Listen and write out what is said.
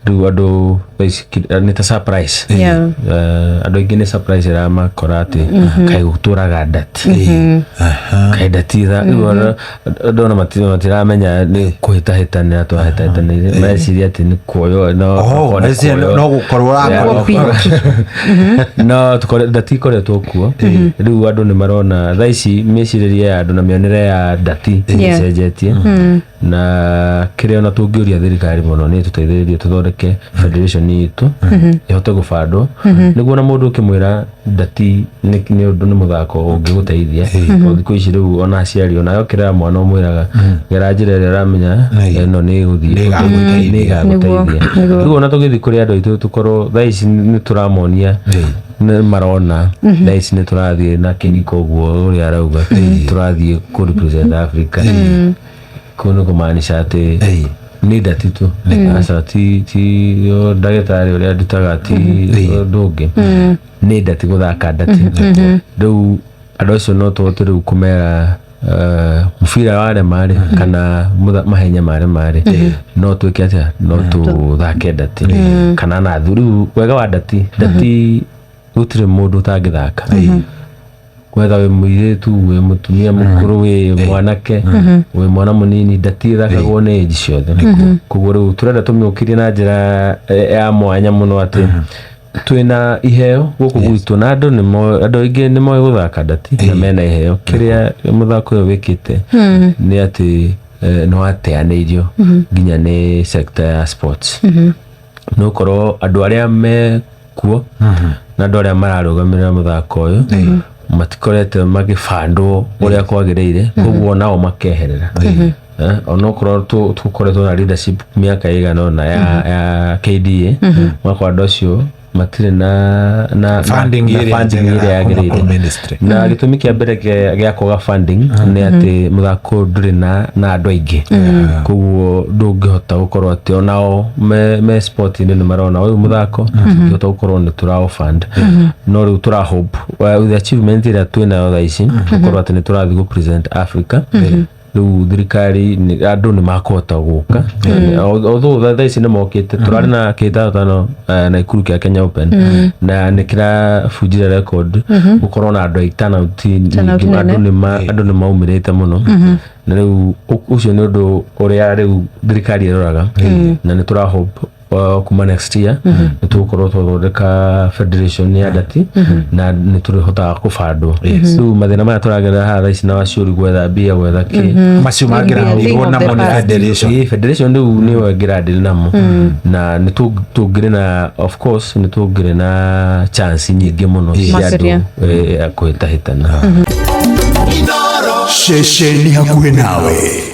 Rĩu andũ thaa ici nĩ ta surprise. Andũ aingĩ nĩ surprise ĩramakora atĩ kaĩ gũtũraga ndati, kaĩ ndati tha rĩu andũ ona matiramenya nĩ kũhĩtahĩtanĩra twahĩtahĩtanĩire, mareciria atĩ nĩ kuoywo no Oh, okorwo nĩ meciria kuoywo. no gũkorwo ũrakorwo. No ndati ikoretwo kuo. Rĩu andũ nĩ marona thaa ici mĩcirĩrie ya andũ na mĩonere ya ndati nĩ ĩcenjetie, na kĩrĩa ona tũngĩũria thirikari mũno nĩ tũteithĩrĩrie tũthondeke federation itũ ĩhote gũbandwo, nĩguo na mũndũ ũkĩmwĩra ndati nĩ ũndũ nĩ mũthako ũngĩgũteithia. Tondũ thikũ ici rĩu ona aciari ona okĩrera mwana ũmwĩraga gera njĩra ĩrĩa ũramenya ĩno nĩ ĩgũthiĩ Nĩ ĩgagũteithia. nĩ ĩgagũteithia. Rĩu ona tũgĩthiĩ kũrĩ andũ aitũ, tũkorwo thaa ici nĩ tũramonia, nĩ marona thaa ici nĩ tũrathiĩ na kĩhiko ũguo ũrĩa arauga tũrathiĩ kũ represent Africa. Kũu nĩ kũmaanisha atĩ nĩ ndati tu, aca ti o ndagĩtarĩ ũrĩa ndutaga, ti ũndũ ũngĩ, nĩ ndati, gũthaka ndati. Rĩu andũ acio no tũhote rĩu kũmera mũbira warema rĩ, kana mahenya marema rĩ, no twĩke atĩa? No tũthake ndati kana na rĩu wega wa ndati, ndati gũtirĩ mũndũ ũtangĩthaka, whether wĩ mũirĩtu, wĩ mũtumia mũkũrũ, wĩ mwanake, wĩ mwana mũnini. Ndati ĩthakagwo nĩ age ciothe. Koguo rĩu tũrenda tũmĩũkĩrie na njĩra ya mwanya mũno, atĩ twĩna iheo gũkũ gwitũ na andũ nĩmoĩ, andũ aingĩ nĩ moĩ gũthaka ndati na mena iheo. Kĩrĩa mũthako ũyũ wĩkĩte nĩ atĩ nĩ wateanĩirio nginya nĩ sector ya sports, nĩ gũkorwo andũ arĩa me kuo na andũ arĩa mararũgamĩrĩra mũthako ũyũ matikorete magĩbandwo ũrĩa kwagĩrĩire, koguo nao makeherera. Onokorwo tũkoretwo na leadership mĩaka ĩigana ũna ya KDA, makwa andũ acio matirĩ na funding na ĩrĩa funding njega ĩrĩa ya kuma yagĩrĩire. kũrĩ ministry. Na gĩtũmi kĩa mbere gĩa kwaga funding nĩ atĩ mũthako ũyũ ndũrĩ na andũ aingĩ, koguo ndũngĩhota gũkorwo atĩ onao me sport-inĩ nĩ marona ũyũ mũthako tũngĩhota gũkorwo nĩ tũraũ fund. No rĩu tũra hope with the achievement ĩrĩa twĩnayo thaa ici, gũkorwo atĩ nĩ tũrathiĩ gũ present Africa, rĩu thirikari andũ nĩ makũhota gũka. Although thaa ici nĩ mokĩte, tũrarĩ na kĩhĩtahĩtano Naikuru kĩa Kenya Open na nĩ kĩrabunjire record gũkorwo na andũ aingĩ, turnout Turnout nyingĩ. nene. Andũ nĩ maumĩrĩte mũno, na rĩu ũcio nĩ ũndũ ũrĩa rĩu thirikari ĩroraga, na nĩ tũra hope kuma next year nĩ tũgũkorwo twathondeka federation ya ndati na nĩ tũrĩhotaga kũbandwo. Rĩu mathĩna maya tũragerera haha thaa ici na waciũri gwetha mbia, gwetha kĩ, macio mangĩrathirwo namo nĩ federation. Ĩĩ, federation rĩu nĩyo ĩngĩrandĩrĩ namo, na nĩ tũngĩrĩ na, of course, nĩ tũngĩrĩ na chance nyingĩ mũno cia andũ Makĩria. Kũhĩtahĩtana. Ceceni hakuhĩ nawe.